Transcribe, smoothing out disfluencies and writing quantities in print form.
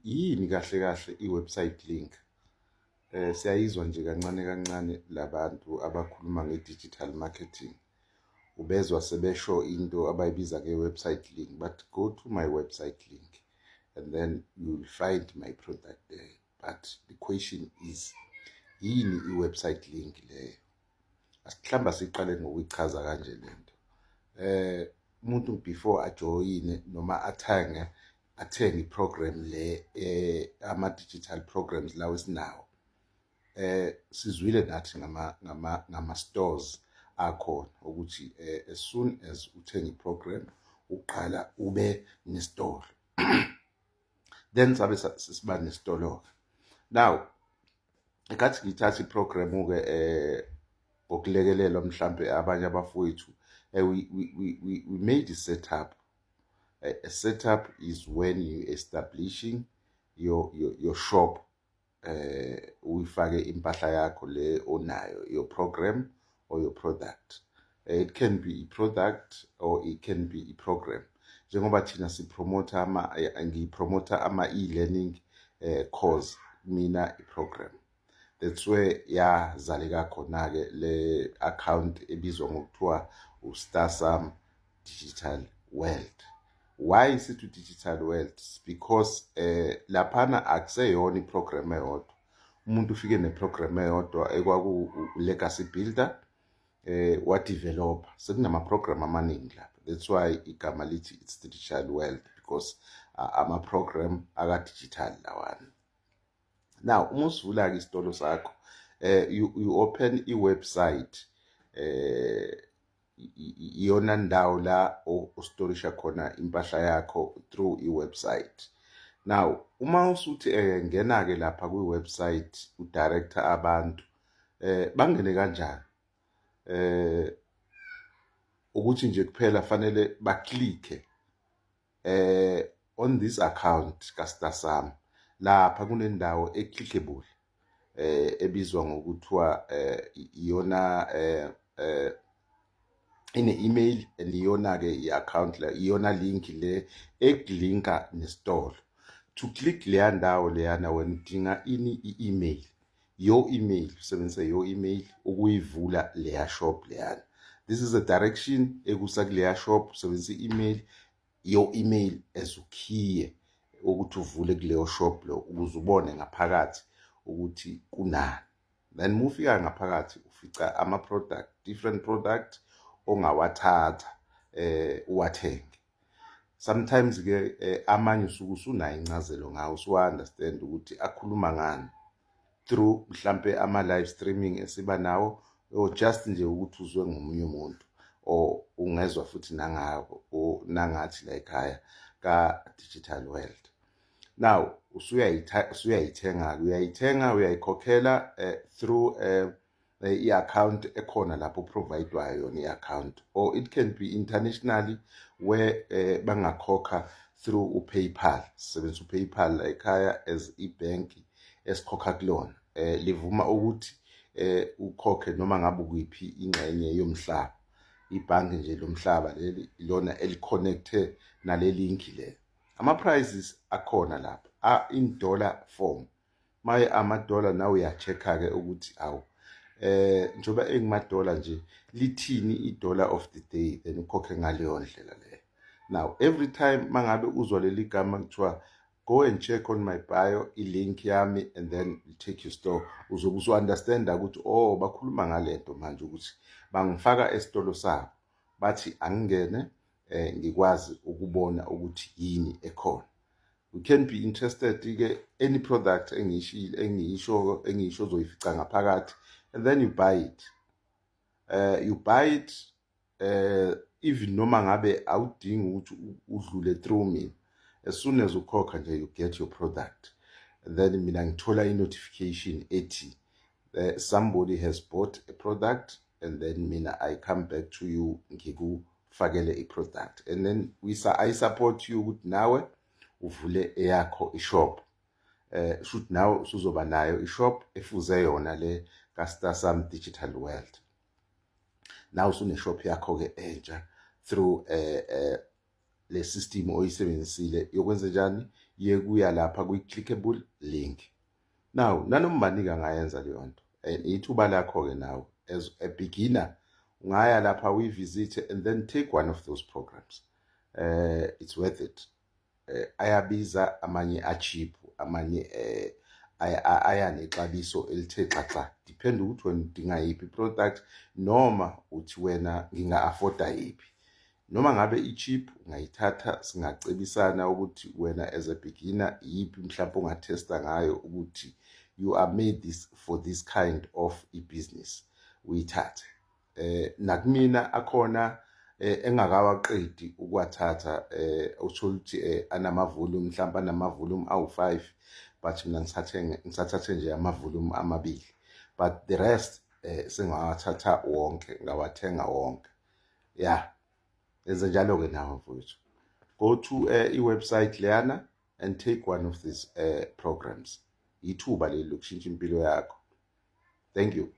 Yini kahle kahle i-website link? Siyayizwa nje kancane kancane labantu abakhuluma nge-digital marketing. Ubezwa sebesho into abayibiza nge-website link, but go to my website link and then you'll find my product there. But the question is, yini i-website link leyo? Mhlawumbe siqale ngokuyichaza kanje lento. Umuntu before ajoyine noma athenge i-program le, ama-digital programs lawo esinawo, sizwile nathi ngama stores akhona ukuthi as soon as uthenga i-program uqala ube nesitolo, then sabe siba nesitolo-ke. Now ngenkathi ngithatha i-program-ke ngokulekelelwa mhlampe abanye abafowethu, we made a setup. A setup is when you establishing your shop, uyifake impahla yakho le onayo, your program or your product. It can be a product or it can be a program, njengoba thina sipromota ama ngipromota ama e-learning course mina, i-program. That's where yazaleka khona-ke le account ebizwa ngokuthiwa uStarsam Digital World. Why sithi digital world? Because laphana akuseyona i-program eyodwa. Umuntu ufike ne-program eyodwa ekwaku legacy builder, wadevelopa, sekunama program amaningi lapha. That's why igama lithi it's digital world, because ama program aka digital lawana. Now uma usivula ke isitolo sakho, you open i-website, iyona ndawo la ostorisha khona impahla yakho through i-website. Now uma usuthi ngena-ke lapha kwi-website, udirector abantu bangene kanjani? Ukuthi nje kuphela fanele baklikhe on this account kaStarsam. Lapha kunendawo e-clickable ebizwa ngokuthiwa iyona ine-email, and iyona-ke i-account la, iyona link le ekulinka nesitolo. To click leya ndawo leyana, wena udinga ini? I-email, your email. Usebenzise your email ukuyivula leya shop leyana. This is a direction ekusa kuleya shop. Usebenzisa i-email, your email as ukhiye ukuthi uvule kuleyo shop lo, ukuze ubone ngaphakathi ukuthi kunani. Then mufika ngaphakathi ufica ama-product, different product ongawathatha uwathenge. Sometimes ke amanye usuke usunayo incazelo ngawo, usuwa-understand ukuthi akhuluma ngani through mhlampe ama-live streaming esiba nawo, or just nje ukuthi uzwe ngomunye umuntu, or ungezwa futhi nangako nangathi la ekhaya ka-digital world. Now usuyayithenga-ke, uyayithenga, uyayikhokhela through i-account ekhona lapho provide-wayo yona i-account, or it can be internationally where bangakhokha through uPayPal. Sisebenzisa uPayPal la ekhaya as ibhenki esikhokha kulona. Livuma ukuthi ukhokhe noma ngabe ukuyiphi ingxenye yomhlaba. Ibhanki nje lomhlaba leli ilona eliconnecte nale link le. Ama-prices akhona lapha a in dollar form. Maye ama-dollar, nawe uya-check-a ke ukuthi awu, njengoba engima-dollar nje, lithini i-dollar of the day? Then ukhokhe ngaleyo ndlela leyo. Now every time mangabe uzwa leli gama kuthiwa go and check on my bio, i-link yami, and then take your store, uzobe usu-understanda ukuthi oh, bakhuluma ngalento manje, ukuthi bangifaka esitolo sabo, bathi angingene ngikwazi ukubona ukuthi yini ekhona. We can be interested ke any product engiyishilo, engiyisho ozoyifica ngaphakathi, and then you buy it. You buy it even noma ngabe awudingi ukuthi udlule through mina. As soon as ukhokha nje, you get your product, and then mina ngithola i-notification ethi somebody has bought a product, and then mina I come back to you ngikufakele i-product, and then I support you ukuthi nawe uvule eyakho ishop. Shoot, nawe usuzoba nayo ishop efuze yona le kaStarsam Digital World. Now usune shop yakho ke entsha through Le system oyisebenzisile yokwenza njani yekuya lapha kwi-clickable link. Now, nanoma ubani angayenza leyo nto and ithuba lakho-ke nawe as a beginner ungaya lapha uyivisite and then take one of those programs. It's worth it. Ayabiza amanye, a-cheap amanye, aya nexabiso elithe xaxa, depend ukuthi wena udinga yiphi i-product noma uthi wena nginga-afforda yiphi. Noma ngabe i-cheap ungayithatha, singacebisana ukuthi wena as a beginner yiphi mhlawumbe ongathesta ngayo ukuthi you are made this for this kind of i-business, uyithathe. Nakumina akhona engakawaqedi ukuwathatha, uthola ukuthi anama-volume, mhlawumbe anama-volume awu-5, but mina ngisathathe nje ama-volume amabili, but the rest sengawathatha wonke, ngawathenga wonke. Yeah, enze njalo-ke nawe mfowethu. Go to i-website leyana and take one of these programs. Ithuba leli lokushintsha impilo yakho. Thank you.